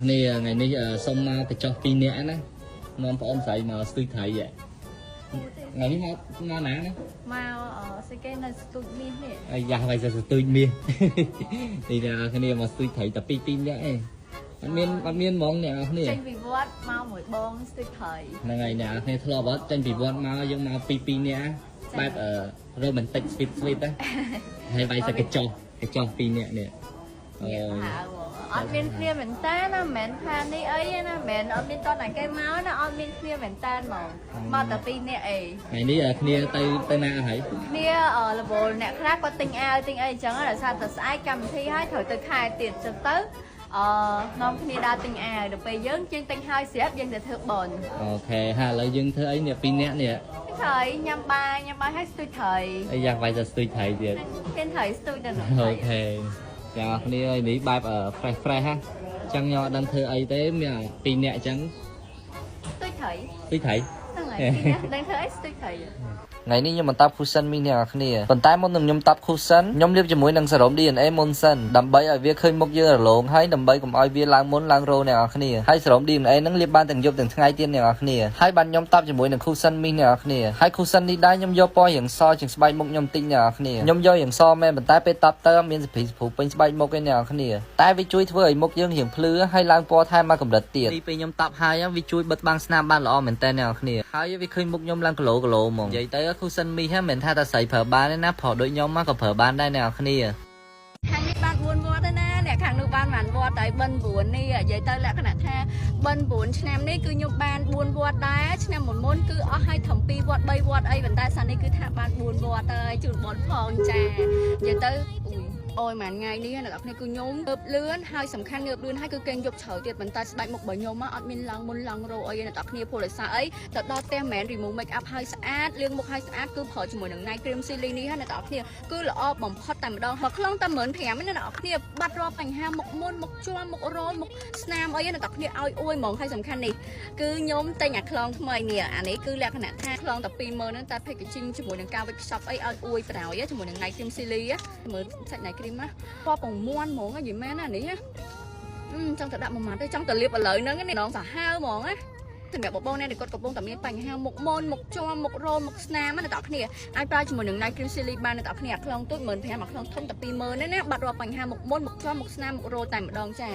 គ្នាថ្ងៃនេះសុំមកកញ្ចុះ2នាក់ណានាំប្អូនស្រីមកស្ទូចត្រីហ៎ថ្ងៃនេះមកមកណាណា មកស្អីគេនៅស្ទូចមាសនេះ អាយ៉ាវាយស្ទូចមាសនេះអ្នកនរគ្នាមកស្ទូចត្រីតែពីរនាក់ឯងអត់មានអត់មានហ្មងអ្នកនរគ្នា ចេញពីវត្តមកមួយបងស្ទូចត្រី ហ្នឹងហើយអ្នកនរគ្នាធ្លាប់អត់ចេញពីវត្តមកយើងមកពីរពីរនាក់បែប romantic sweet sweet ណាហើយវាយតែកញ្ចុះកញ្ចុះពីរនាក់នេះអូយ អត់មានគ្នាមែនតើណាមិនមែនថានេះអីណាមិនមែនអត់មានតតែគេមកណាអត់មានគ្នាមែនតើហ្មងមកតែពីរនាក់អី ថ្ងៃនេះគ្នាទៅទៅណាអស់ហើយ គ្នារវល់អ្នកខ្លះគាត់ទិញអាវទិញអីអញ្ចឹងដោយសារតែស្អែកកម្មវិធីហើយត្រូវទៅខែទៀតអញ្ចឹងទៅអឺនាំគ្នាដើរទិញអាវដល់ពេលយើងជាងទិញហើយស្រាប់យើងទៅធ្វើបន់ OK ហើយឥឡូវយើងធ្វើអីនេះពីរនាក់នេះ ត្រីញ៉ាំបាយញ៉ាំបាយហើយស្ទូចត្រី អីយ៉ាងវាយតែស្ទូចត្រីទៀត មានត្រីស្ទូចទៅនោះ OK ចាគ្នានេះបែប fresh fresh ហ่ะចឹងខ្ញុំអត់ដឹងធ្វើអីទេមានពីរនាក់អញ្ចឹង ស្ទូចត្រី ស្ទូចត្រី ហ្នឹងហើយដឹងធ្វើអីស្ទូចត្រី ថ្ងៃនេះខ្ញុំបន្ត cushion មីអ្នកនរគ្នាប៉ុន្តែមុននឹងខ្ញុំតប cushion ខ្ញុំលាបជាមួយនឹងសេរ៉ូម DNA មុនសិនដើម្បីឲ្យវាឃើញមុខយើងរលោងហើយដើម្បីកុំឲ្យវាឡើងមុនឡើងរោអ្នកនរគ្នាហើយសេរ៉ូម DNA ហ្នឹងលាបបានទាំងយប់ទាំងថ្ងៃទៀតអ្នកនរគ្នាហើយបានខ្ញុំតបជាមួយនឹង cushion មីអ្នកនរគ្នាហើយ cushion នេះដែរខ្ញុំយកពណ៌រាងសជាងស្បែកមុខខ្ញុំតិចអ្នកនរគ្នាខ្ញុំយករាងសមែនប៉ុន្តែពេលតបទៅអត់មានសភីសភូពេញស្បែកមុខឯអ្នកនរគ្នាតែវាជួយធ្វើឲ្យមុខយើងរាងភ្លឺហើយឡើងពណ៌ថែមមកកម្រិតទៀតនេះពេលខ្ញុំតបហើយវាជួយបិទបាំងស្នាមបានល្អមែនតើអ្នកនរគ្នាហើយវាឃើញមុខខ្ញុំឡើងគីឡូគីឡូហ្មងនិយាយទៅ cushion មីហ្នឹងមិនមែនថាតែស្រីប្រើបានទេណាប្រុសដូចខ្ញុំមកក៏ប្រើបានដែរអ្នកនរគ្នា ខាងនេះបាន4វត្តទេណាអ្នកខាងនោះបានប៉ុន្មានវត្តហើយបិណ្ឌ9នេះនិយាយទៅលក្ខណៈថាបិណ្ឌ9ឆ្នាំនេះគឺខ្ញុំបាន4វត្តដែរឆ្នាំមុនមុនគឺអស់ឲ្យត្រឹម2វត្ត3វត្តអីប៉ុន្តែសានេះគឺថាបាន4វត្តហើយជូនបនផងចានិយាយទៅអូយអូយមួយថ្ងៃនេះអ្នកនរគ្នាគឺខ្ញុំងើបលឿនហើយសំខាន់ងើបលឿនហើយគឺគេងយប់ជ្រៅទៀតប៉ុន្តែស្បែកមុខរបស់ខ្ញុំអត់មានឡើងមុនឡើងរោអីអ្នកនរគ្នាព្រោះដោយសារអីទៅដល់ផ្ទះមិនមែន remove make up ហើយស្អាតលាងមុខហើយស្អាតគឺប្រើជាមួយនឹង night cream Sealy នេះណាអ្នកនរគ្នាគឺល្អបំផុតតែម្ដងមកខ្លងតែ15000ណាអ្នកនរគ្នាបាត់រាល់បញ្ហាមុខមុនមុខជាប់មុខរោលមុខស្នាមអីអ្នកនរគ្នាឲ្យអួយហ្មងហើយសំខាន់នេះគឺខ្ញុំទិញអាខ្លងថ្មីនេះអានេះគឺលក្ខណៈថាខ្លងតែ20000ហ្នឹងតែ packaging ជាមួយនឹងការវេចខ្ចប់អីឲ្យអួយប្រោយជាមួយនឹង night cream Sealy មើលសាច់ night cream ណាពណ៌ពងមាន់ហ្មងនិយាយមែនណានេះចង់តែដាក់មួយម៉ាត់ទេចង់តែលាបឥឡូវហ្នឹងនេះដងសាហាវហ្មងណាសម្រាប់បងប្អូនអ្នកដែលគាត់កំពុងតែមានបញ្ហាមុខមុនមុខជាប់មុខរោលមុខស្នាមណាអ្នកនរគ្នាអាចប្រើជាមួយនឹង Night Cream Sealy បានអ្នកនរគ្នាអាខ្លងទូច15000អាខ្លងធំតែ20000ណាណាបាត់រាល់បញ្ហាមុខមុនមុខជាប់មុខស្នាមមុខរោលតែម្ដងចា